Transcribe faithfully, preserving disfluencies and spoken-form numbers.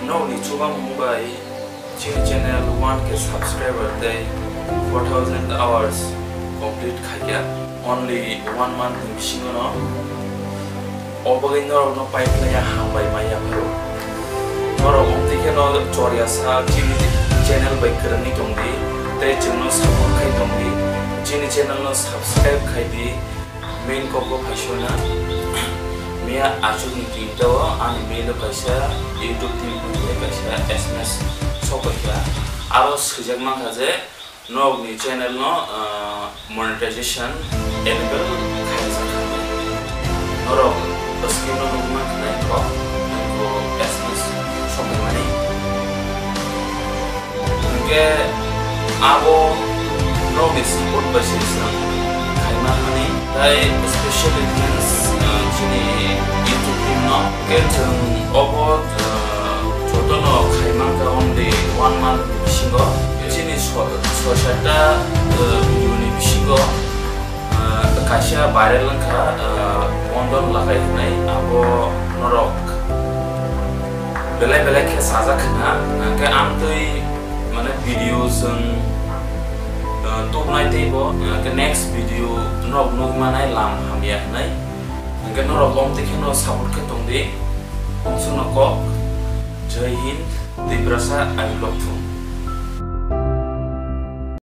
Nokni chubamu bai chini channel one K subscriber tei four thousand hours complete khaikha only one month ni bisingo no. O bagwi norokno paiphlaiya hambai maya pharo. Norok omtwi kheno chorya sa chini channel bai kwrwngwi tongdi tei chwngno support khai tongdi. Chini channel no subscribe khaidi. Main kok bo phaisona. Miya achukni tinta o ani mail o kaisa YouTube team bai kaisa S M S sok paikha. Aro swijak mankha je norokni channel no, ah, monetization enable khaijak kha. Norok screen o nugwi mankha nai kok, nokgo S M S sok paimani. Hingke abo nokni support bai se chwng khaima mani, tai specially thanks, uh, chini YouTube team no. Hingke chwng obo, uh, jotono khaima kha only one month ni bisingo. Chini so-, soi satta, uh, video ni bisingo. Ah, kaisa viral wngkha, ah, Mondol Lagai hwnwi, abo norok belai belai khe sajak khna, hwnkhe amtwi mane video chwng, ah, tubunai teibo, hwnkhe next video norok nukmanai lam hamya hwnwi, hwnkhe norok omtwi kheno support khe tongdi, omsukno kok, Jai Hind, Tiprasa, I love you.